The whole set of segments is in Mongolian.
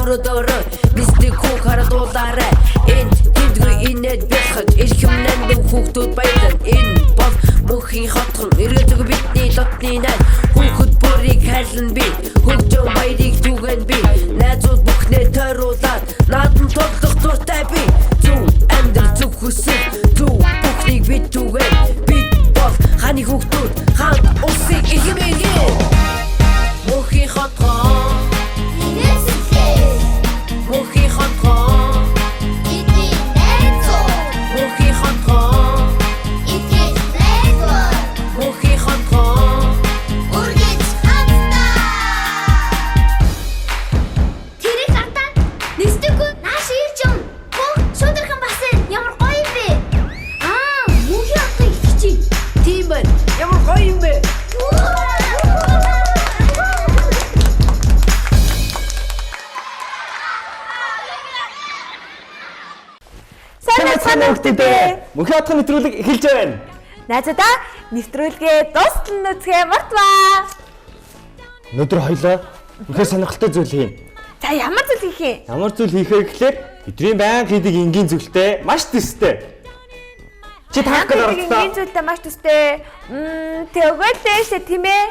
Өрөөдөрөө нисдэг хүү харадуулаарай. Энд тэндгүй инээд бэлхэж эрхэм нандин хүүхдүүд баялан. Энэ бол мөнхийн хотхон эргэлзээгүй бидний лотны найз. Хүүхэд бүрийг хайрлан би, хөгжин баярыг түгэн би. Найзууд бүхнээ тойруулаад наадам тоглох дуртай би. Зөв амьдрал, зөв хүсэл, зөв бүхнийг бид түгэн. Бид бол хааны хүүхдүүд, хаан улсын эрхэм иргэн. Мөнхийн хотхон, мөнхийн хотхон, мөнхийн хотхон, мөнхийн хотхон. Тэрийг хартаа нисдэггүй нааш ирж юм. Хөө шудархан бас ямар гоё юм бэ? Аа, мөнхийн хотын итгэж чинь. Тийм байна. Ямар гоё юм бэ? Сайн байцгаана уу хүүхдүүдээ. Мөнхийн хотхон нэвтрүүлэг эхэлж байна. Найзуудаа, нэвтрүүлгээ дуустал нь үзэхээ мартваа. Өнөөдөр хоёлоо үнэхээр сонирхолтой зүйл хийн. За, ямар зүйл хийх юм? Ямар зүйл хийх вэ гэхлээр бидний байнга хийдэг энгийн зүйлтэй маш төстэй. Чи таах гэж Энгийн оролцсон. зүйлтэй маш төстэй. Тэгвэл дээшээ, тийм ээ.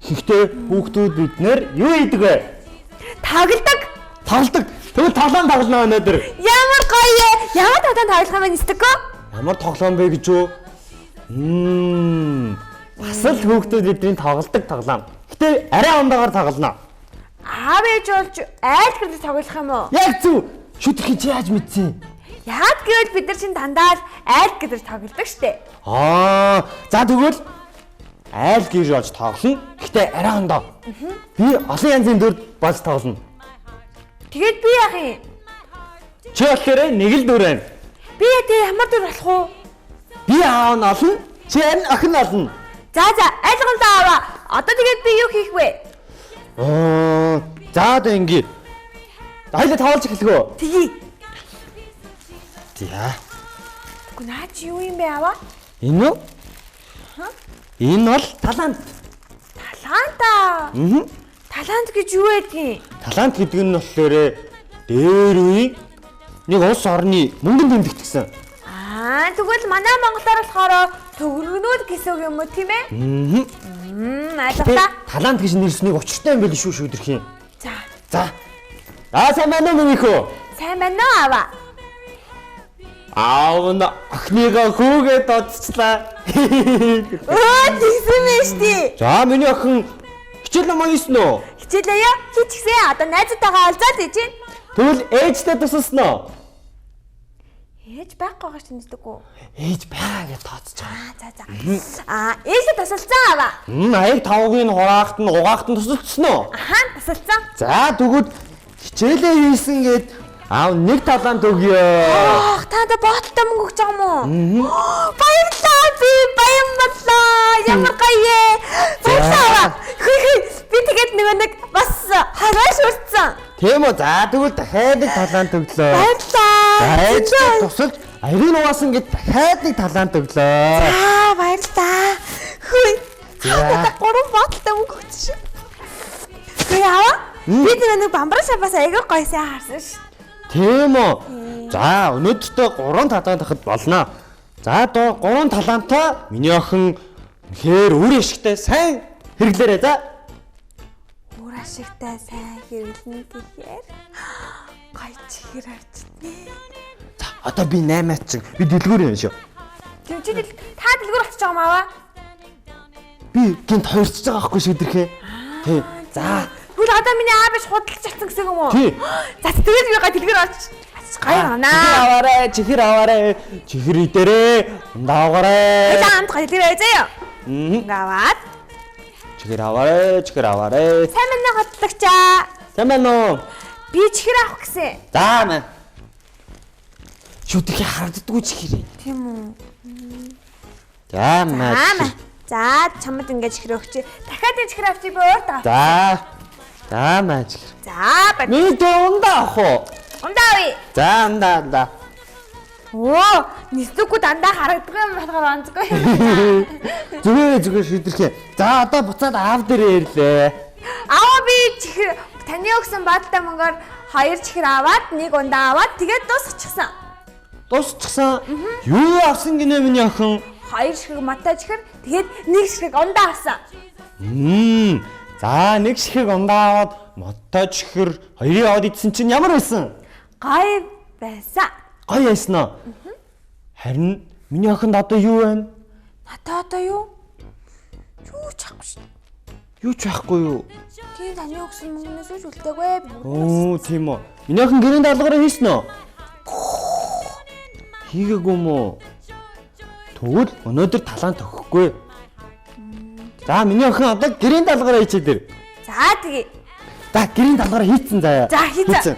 Гэхдээ хүүхдүүд бид нэр юу хийдэг вэ? Тоглодог. Тоглодог. Тэгвэл тоглоом тоглоно өнөөдөр. Ямар гоё ээ. Ямар тоглоом тоглох юм бэ, нисдэггүй? Ямар тоглоом бэ гэж юу? Бас л хүүхдүүд бидний тоглодог тоглоом. Гэтэ арай ондоогоор тоглоно. Аав ээж болж айл гэрэл тоглох юм уу? Яг зөв. Шүтгэх чи яаж мэдсэн? Яад гэвэл бид нар чинь дандаа л айл гэрэл тоглодог штэ. Аа, за тэгвэл айл гэр болж тоглоно. Гэтэ арай ондоо. Би олон янзын дүр болж тоглоно. Тэгээд би яах юм? Чи болохоор нэг л дүр байна. Би тэг ямар дүр болох уу? Би аав нь олно. Чи харин охин олно. За, айлгамдаа аваа. Одоо тэгээд би юу хийх вэ? Аа, за одоо ингэ. Хоёлаа тоглож эхлэх үү? Тэгье. За. Тэгвэл наа чи юу юм бэ, аваа? Энэ үү? Энэ бол талант. Таланта. Аа. Талант гэж юу байдгийг? Талант гэдэг нь болохоор дээр үеийн нэг улс орны мөнгөн тэмдэгт гэсэн. Аа, тэгвэл манай монголоор болохоор төгрөгнүүд гэсэн үг юм уу, тийм ээ? Аа. Ойлголаа. Талант гэж нэрснийг учиртай юм байл шүү, шүдэрх юм. За, За. Аа, сайн байна уу, минийхөө? сайн байна уу, аваа? Аав нь охиныгоо хүүгээ додчихлаа. Өө, тэгсэн юм шүү дээ. За, миний охин хичээл номоо хийсэн үү? Хичээлээ яа, хийчихсэн. Одоо найзуудтайгаа уулзаад иж чинь. Тэгвэл ээжтэй тусалсан уу? Ээж байхгүй байгаа чинь нэгдэггүй. Ээж байгаа гэж тооцож байгаа. Аа, за. Аа, ээжээ тусалсан, аваа. Аяг тавгийн хураахт нь угаахт нь тусалсан уу? Аха, тусалсан. За, тэгвэл хичээлээ хийсэн гээд аав нэг талаан өгье. Ах, та надад боотолтой мөнгө өгч байгаа юм уу? Баярлалаа, би баян боллоо. Ямар гоё ээ. Баярлалаа, аваа. Хүй хүй, би тэгээд нөгөө нэг бас хараа шүртсэн. Тийм үү? За, тэгвэл дахиад нэг талаан өглөө. Баярлалаа. За, ээжтэй тусалж аягийг угаасан гээд дахиад нэг талаан өглөө. Аа, баярлалаа. Хүй. За. Надад гурван боотолтой мөнгө өгч шин. Хүй, аваа. Би нөгөө нэг бамбар шабаас айгүй гоё сайн харсан ш. Тийм үү? За, өнөөдөртөө 3 талаан тахад болно. За, одоо 3 талаантай миний охин үнэхээр үр ашигтай сайн хэрэглээрэй. За. Үр ашигтай сайн хэрэглэнэ гэхээр гоё чихэр авчтнэ. За, одоо би 8-аад чинь би дэлгүүр юм шүү. Тийм, чи та дэлгүүр авчиж байгаа юм, аваа. Би гинт хоёрчж байгаа байхгүй шүдэрхээ. Тий. За. Тэгвэл одоо миний аав ээж худалдаж авсан гэсэн юм уу? Тий. За, тэгвэл би гай дэлгүүр авчиж гоё авнаа. Чихэр аваарэ, чихэр аваарэ. Чихэр идэрээ. Ундаа аваарэ. Хоёлаа хамт гай дэлгүүр авъя заяа. Ингээ аваад. Чихэр аваарэ, чихэр аваарэ. Сайн байна уу, худалдагчаа? Сайн байна уу? Би чихэр авах гэсэн. За, маа. Шүдэрхээ харагддаггүй чихэр. Тийм үү? За, маа. Аа, маа. За, чамд ингээ чихэр өгч. Дахиад энэ чихэр авчи, би урд авах. За. За, маа чихэр. За, баяр. Миний дөө ундаа авах уу? Ундаа авъя. За, ундаа, ундаа. Оо, нисдэггүй дандаа харагддаг юм болохоор онцгүй юм. Зүгээр, зүгээр, шүдэрхээ. За, одоо буцаад аав дээрээ ирлээ. Аваа, би чихэр Таны өгсөн боолтой мөнгөөр 2 чихэр аваад, нэг ундаа аваад тэгээд дуусчихсан. Дуусчихсан. Юу авсан гинэ миний охин? 2 ширхэг модтой чихэр, тэгээд нэг ширхэг ундаа авсан. За, нэг ширхэг ундаа аваад модтой чихэр хоёрыг аваад идсэн чинь ямар байсан? Гоё байсан. Гоё байсан уу? Харин миний охинд одоо юу байна? Надад одоо юу? Юу ч авахгүй шүү. Юу ч байхгүй юу? Тийм, таны өгсөн мөнгнөөс үл үлдээгүй. Оо, тийм үү. Миний охин гэрийн даалгавраа хийсэн үү? Хийгээгүй юм уу? Тэгвэл өнөөдөр талант өгөхгүй. За, миний охин одоо гэрийн даалгавраа хийчихэд ир. За, тэгье. За, гэрийн даалгавраа хийцэн заяа. За, хийцэн.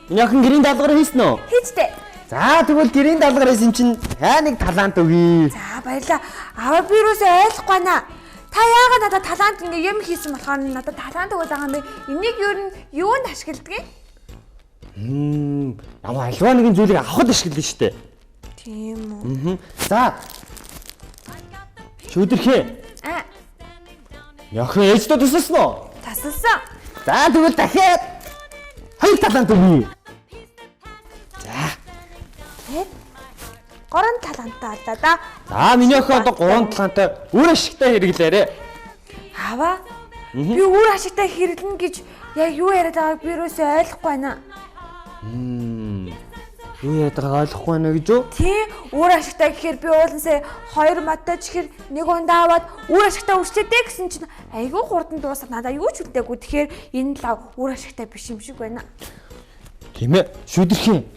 Миний охин гэрийн даалгавраа хийсэн үү? Хийчтэй. За, тэгвэл гэрийн даалгавраа хийсэн чинь нэг талант өгье. За, баярлаа. Аваа, би юусоо ойлгохгүй байна. Та яагаад надад талант ингээ юм хийсэн болохоор надад талант өгöd байгаа юм бэ? Энийг ер нь юунд ашигладаг юм? Ямар альва нэгэн зүйлийг авахд ашиглана шүү дээ. Тийм үү. За. Шүдэрхээ. Аа. Яхан ээждээ тусалсан уу? Тасалсан. За, тэгвэл дахиад 2 талант өгье. За. Тэгээд 3 таланттай боллоо да. За, миний охин одоо 3 талантай үр ашигтай хэрэглээрэ. Аваа. Би үр ашигтай хэрэглэнэ гэж яг юу яриад байгааг би юусоо ойлгохгүй байна. Юу яриад байгааг ойлгохгүй байна гэж юу? Тийм, үр ашигтай гэхээр би уулансаа 2 модтой чихэр нэг ундаа аваад үр ашигтай үрчлээдэй гэсэн чинь айгүй хурдан дуусаад надаа юу ч үлдээгүй. Тэгэхээр энэ лав үр ашигтай биш юм шиг байна. Тийм ээ, шүдэрхий.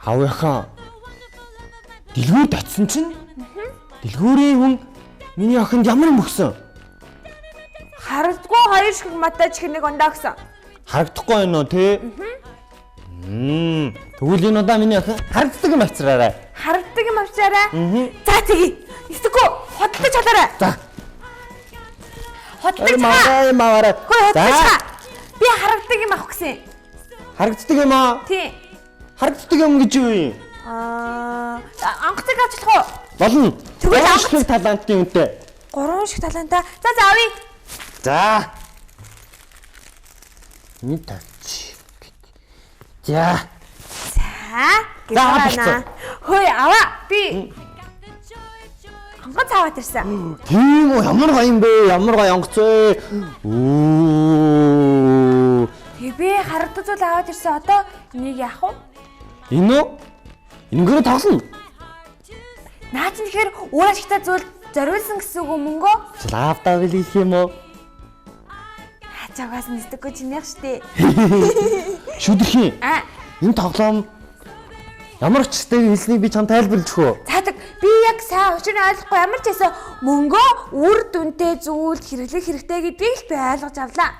Аавынхаа дэлгүүрт очисон чинь дэлгүүрийн хүн миний охинд ямар юм өгсөн? Харагдгүй 2 ширхэг модтой чихэр нэг ундаа өгсөн. Харагдахгүй байна уу те? Тэгвэл энэ удаа миний охин харагддаг юм авчраарай. Харагддаг юм авчраарай. За, тэгье. Эсвэл худалдаж халаарай. За. Худалдаж хаа. Маваарай. Худалдаж хаа. Би харагддаг юм авах гэсэн. Харагддаг юм аа? Тийм. Харагддаг юм гэж юу юм? Аа, онгоцыг авч болох уу? Болно. Тэгвэл 3 ширхэг талантын үнэтэй. 3 ширхэг талантай. За, за авъя. За. Нэг тавьчих. За. За, байна. Хөөе, аваа. Би онгоц аваад ирсэн. Тийм үү, ямар гоё юм бэ? Ямар гоё онгоц вэ? Оо. Тэг би харагдах зүйл аваад ирсэн. Одоо энийг яах вэ? Энэ үү? Энэгээр тоглоно. Наа чинь тэгэхээр үр ашигтай зүйл зориулсан гэсэн үг үү мөнгөө? Лавдаа бэлэх юм уу? Хачаагаас нэстэггүй чинийх штэ. Шүдэрхий. Аа. Энэ тоглоом ямар учиртай хэлснийг би чам тайлбарлаж өгөө. За, би яг сайн учрыг ойлгохгүй ямар ч байсан мөнгөө үр дүнтэй зүйлд хэрэглэх хэрэгтэй гэдгийг л би ойлгож авлаа.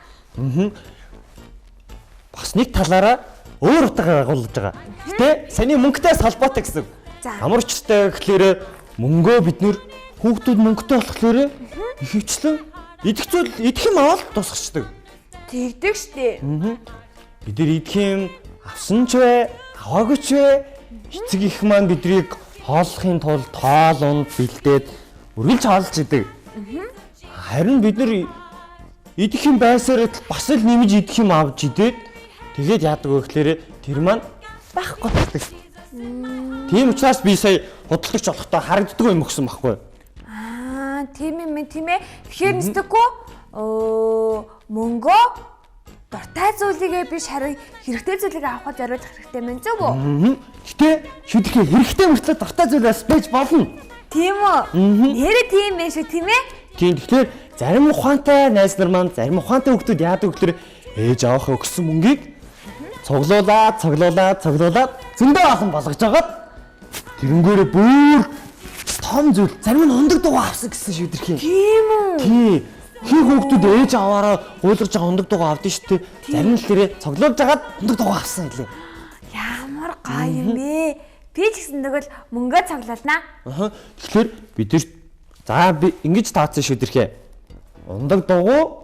Бас нэг талаараа өөр утга агуулж байгаа. Гэтэ саний мөнгөтэйс холбоотой гэсэн. Ямар учиртай гэхлээрэ мөнгөө бид нэр хүүхдүүд мөнгөтэй болохоор ихэвчлэн идэх зүйл идэх юм аваад тусгачдаг. Тэгдэг штэ. Бид нар идэх юм авсан ч вэ, аваагүй ч вэ, эцэг их маань биднийг хооллохын тулд тоол унд бэлдээд үргэлж хоолж идэг. Харин бид нар идэх юм байсаар бас л нэмж идэх юм авч идээд тэгээд яадаг вэ гэхлээрэ тэр маань байхгүй болдог. Тийм учраас би сая худалдагч болохдоо харагддаг юм өгсөн байхгүй. Аа, тийм юм тийм ээ. Тэгэхээр нэстэггүй мөнгөө дуртай зүйлийгээ биш харин хэрэгтэй зүйлийг авахд зориулах хэрэгтэй мэн зөв үү? Гэтэ шүдэрхий хэрэгтэй мөртлөө дуртай зүйл бас байж болно. Тийм үү? Нэрээ тийм байх шүү, тийм ээ? Тийм, тэгэхээр зарим ухаантай найз нар маань зарим ухаантай хүүхдүүд яадаг гэхээр ээж аавынхаа өгсөн мөнгийг цуглуулад зөндөө олон болгож агаад тэрнгээрээ бүр том зүйл зарим нь ундаг дугаа авсан гэсэн шүдэрхий. Тийм үү? Тийм. Хин хүүхдүүд ээж аваараа гуйлгарч байгаа ундаг дугаа авдсан шүү дээ. Зарим нь л тэрэ цоглуулж агаад ундаг дугаа авсан гэлээ. Ямар гоё юм бэ? Би ч гэсэн тэгвэл мөнгөө цоглуулнаа. Аа. Тэгэхээр бид нар за би ингэж таацсан шүдэрхээ. Ундаг дугуй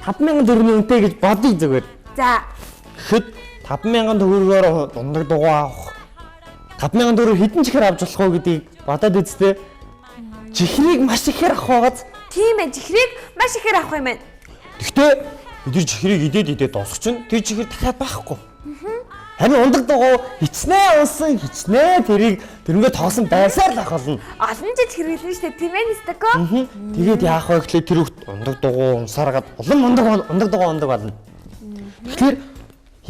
5000 төгрөгийн үнэтэй гэж бодъё зүгээр. За. Тэгэхэд 5000 төгрөгөөр ундаг дугуй авах 5000 төгрөг хэдэн чихэр авч болох вэ гэдгийг бодоод үзтээ. Чихрийг маш ихээр авах байгааз. Тийм ээ, чихрийг маш ихээр авах юм байна. Гэхдээ бид нар чихрийг идээд идээд дуусах чинь тэр чихэр дахиад байхгүй. Харин ундаг дугуй хичнээн унсан хичнээн тэрийг тэрнгээ тоглосон байсаар л ах болно. Олон жил хэрэглэнэ шүү дээ, тийм ээ Нистэко? Тэгээд яах вэ гэхлээр тэр хүүхд ундаг дугуй унсааргаад улам ундаг ундаг дугуй ундаг болно. Тэгэхээр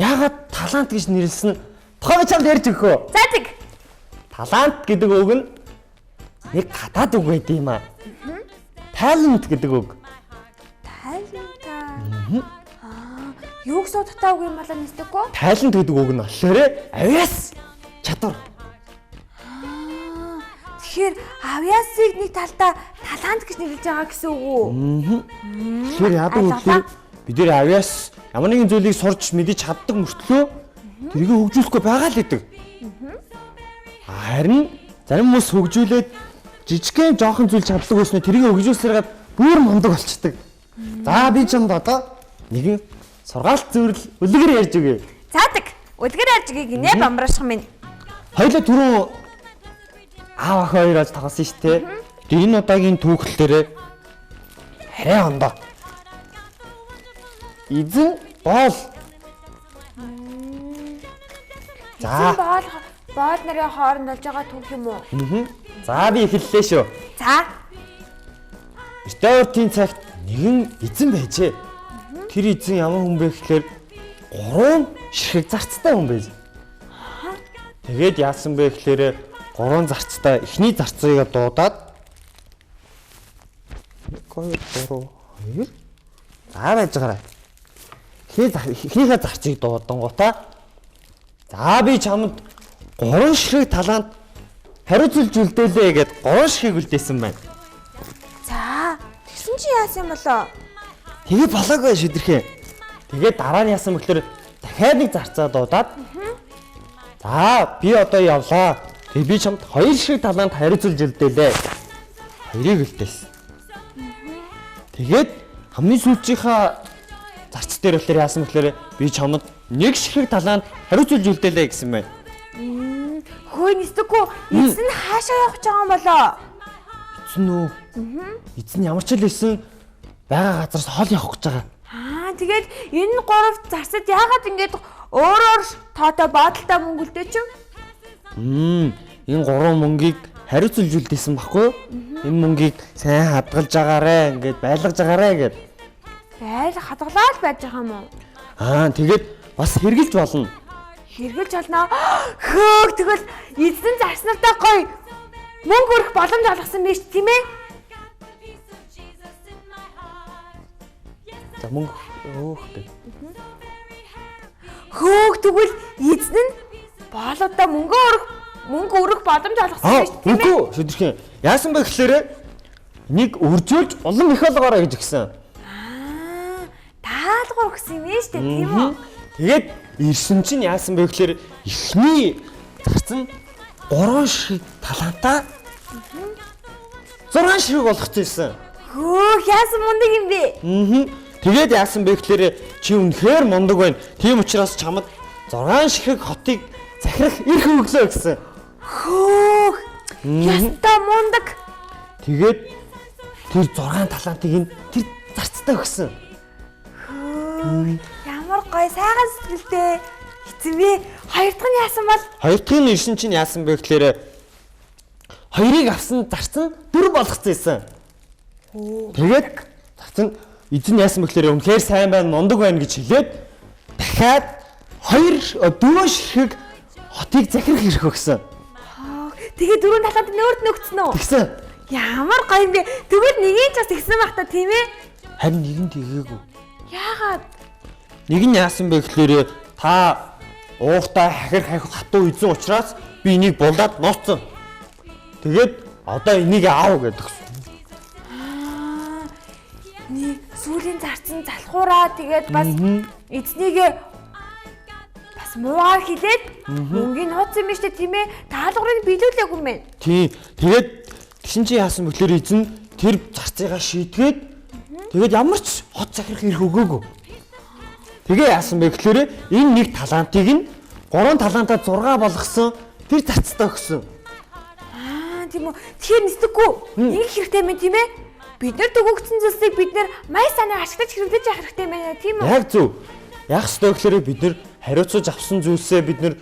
яагаад талант гэж нэрлсэн тухай би чамд ярьж өгөх үү? За тэг. Талант гэдэг үг нь нэг гадаад үг байд юм аа. Talent гэдэг үг. Талант. Аа, юу гэсэн утгатай үг юм болоо Нистэко? Talent гэдэг үг нь болохоор авиас чадвар. Аа, тэгэхээр авиасыг нэг талдаа талант гэж нэрлэж байгаа гэсэн үг үү? Тэгэхээр яадаг вэ гэхээр бид нэр авиас ямар нэгэн зүйлийг сурч мэдэж чаддаг мөртлөө тэрийг хөгжүүлэхгүй байгаа л гэдэг. Харин зарим хүмүүс хөгжүүлээд жижигхэн жоохон зүйл чаддаг байснаа тэрийг хөгжүүлсээрээ бүр мундаг болчдөг. За би чамд одоо нэгэн сургаалт зөвлөл үлгэр ярьж өгье. За тэг. Үлгэр ярьж өгье гинэ бамбарших минь. Хоёлоо түрүүн аав ах хоёр аж тоглосон шүү дээ. Тэгээ энэ удаагийн түүхэл дээр арай ондоо. Эзэн боол. За За. боол боол нарын хооронд болж байгаа түүх юм уу? За би эхэллээ шүү. За. Эртээ уртын цагт нэгэн эзэн байжээ. Тэр эзэн ямар хүн бэ гэхээр гурван ширхэг зарцтай хүн байж. Тэгээд яасан бэ гэхээр гурван зарцтай эхний зарцыг дуудаад 1 2 3 2 За байж байгаарай. Эхнийхээ зарцыг дуудангуудаа за би чамд гурван ширхэг талант хариуцлж үлдээлээ гэд гурван ширхэг үлдээсэн байна. За. Тэгсэн чи яасан юм болоо? Тэгээ болоогүй шүдэрхээ. Тэгээд дараа нь яасан бэхлээр дахиад нэг зарцаа дуудаад за би одоо явлаа. Тэгээ би чамд хоёр шиг талаанд хариуцлж үлдээлээ. Хоёрыг үлдээсэн. Тэгээд хамгийн сүүлчийнхаа зарц дээр болохоор яасан бэхлээр би чамд нэг ширхэг талаанд хариуцлж үлдээлээ гэсэн байна. Хөөе Нистэко, эзэн хаашаа явах гэж байгаа юм болоо? Эзэн үү? Эзэн ямар ч л исэн байгаа газараас хол явах гэж байгаа. Аа, тэгээд энэ гурав зарцад яагаад ингэж өөр өөр тоотой боодолтой мөнгө үлдээ ч юм? Энэ гурван мөнгийг хариуцлж үлдээсэн баггүй юу? Энэ мөнгийг сайн хадгалж агаарэ, ингээд байлгаж агаарэ гэд. Байл хадгалаад байж байгаа юм уу? Аа, тэгээд бас хэрглэж болно. Хэрглэж болно. Хөөх тэгвэл эзэн зарснартаа гоё мөнгө өрөх боломж олгосон биз тийм ээ? За мөнгө өөх гэд. Хөөх тэгвэл эзэн нь боолуудаа мөнгө өрөх боломж олгосон Аа, биз тийм ээ? үгүй шүдэрхэн. Яасан бэ гэхлээр нэг үржүүлж улам их болгоорой гэж өгсөн. Аа, даалгавар өгсөн юм ээ штэ тийм үү? Тэгээд ирсэн чинь яасан бэ гэхлээр эхний зарц нь 3 ширхэг талантаа 6 ширхэг болгочихсон. Хөөх яасан мундаг юм бэ? Тэгээд яасан бэ гэхлээр чи үнэхээр мундаг байна. Тийм учраас чамд 6 ширхэг хотыг захирах эрх өглөө гэсэн. Хөөх ястаа мундаг. Тэгээд тэр 6 талантыг нь тэр зарцтай өгсөн. Хөөх ямар гоё сайхан сэтгэлтэй эзэн бэ? Хоёр дахь нь яасан бол Хоёр дахь нь ирсэн чинь яасан бэ гэхлээр хоёрыг авсан зарц нь дөрв болгоцсон байсан. Тэгээд зарц нь эзэн яасан бэ гэхлээр үнэхээр сайн байна, мундаг байна гэж хэлээд дахиад дөрвөн ширхэг хотыг захирах эрх өгсөн. Тэгээ дөрөв талаад нь өөрт нөгцсөн үү? Тэгсэн. Ямар гоё юм бэ? Тэгвэл нэгийг ч бас тэгсэн байх та тийм ээ? Харин нэг нь тэгээгүй. Яагаад? Нэг нь яасан бэ гэхлээр та ууртай хахир хахи хатуу эзэн учраас би энийг булдаад нууцсан. Тэгээд одоо энийг аав гэдэг. Нэг сүүлийн зарцсан залхуураа тэгээд бас эзнийгээ бас муугаар хилээд мөнгийг нууцсан юм биш үү тийм ээ? Даалгаврыг биелүүлээгүй юм байна. Тийм. Тэгээд тэгсэн чинь яасан бэ гэхлээр эзэн тэр зарцыгаа шийтгээд тэгээд ямар ч хот захирах эрх өгөөгүй. Тэгээ яасан бэ гэхлээр энэ нэг талантыг нь 3 талантаа 6 болгосон тэр зарцтай өгсөн. Аа тийм үү. Тэгэхээр нисдэггүй. Нэг хэрэгтэй юм тийм ээ? Бид нар төгөгдсөн зүйлсийг бид нар маш сайн ашиглаж хэрэглэж явах хэрэгтэй байна, тийм үү? Яг зөв. Яг ёстой гэхээр бид нар хариуцаж авсан зүйлсээ бид нар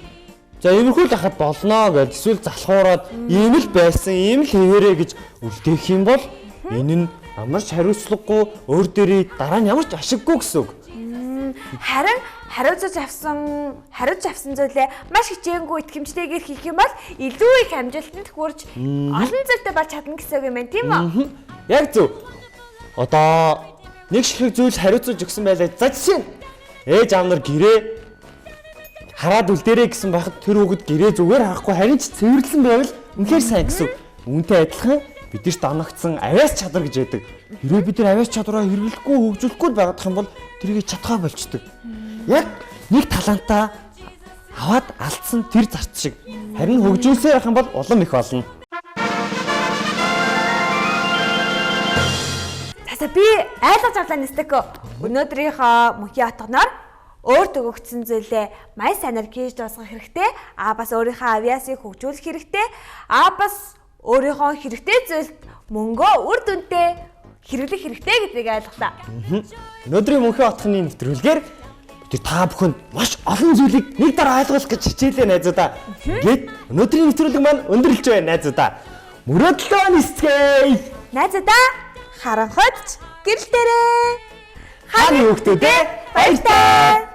за иймэрхүү л ахад болно гэж эсвэл залхуураад ийм л байсан, ийм л хэвээрээ гэж үлдээх юм бол энэ нь ямар ч хариуцлагагүй өөр дээрээ дараа нь ямар ч ашиггүй гэсэн үг. Харин хариуцаж авсан зүйлээ маш хичээнгүй итгэмжтэйгээр хийх юм бол илүү их амжилтанд хүрч олон зүйлтэй болж чадна гэсэн үг юм байна, тийм үү? Яг зөв. Одоо нэг ширхэг зүйл хариуцаж өгсөн байлаа. За жишээ нь ээж аав нар гэрээ хараад үлдээрэй гэсэн байхад тэр хүүхэд гэрээ зүгээр харахгүй харин ч цэвэрлсэн байвал үнэхээр сайн гэсэн. Үүнтэй адилхан бидэрт оногдсон авиас чадвар гэж байдаг. Хэрвээ бид нар авиас чадвараа хэрэглэхгүй хөгжүүлэхгүй байгаадах юм бол тэрийг чадхаа болчдөг. Яг нэг талантаа аваад алдсан тэр зарц шиг. Харин хөгжүүлсээр байх юм бол улам их болно. За би ойлгож авлаа Нэстэко. Өнөөдрийнхөө мөнхийн отгоноор өөр төгөгдсөн зүйлээ маш сайнаар хийж дуусгах хэрэгтэй. Аа бас өөрийнхөө авиасыг хөгжүүлэх хэрэгтэй. Аа бас өөрийнхөө хэрэгтэй зүйлд мөнгөө үр дүнтэй хэрэглэх хэрэгтэй гэдгийг ойлголаа. Өнөөдрийн мөнхийн отгоны нэвтрүүлгээр бид та бүхэнд маш олон зүйлийг нэг дараа ойлгох гэж хичээлээ найзуудаа. Ингээд өнөөдрийн нэвтрүүлэг маань өндөрлөж байна найзуудаа. Мөрөөдлөө нисцгээе. Найзуудаа харанхуйд ч гэрэлтээрэй. Хааны хүүхдүүдээ баяртай.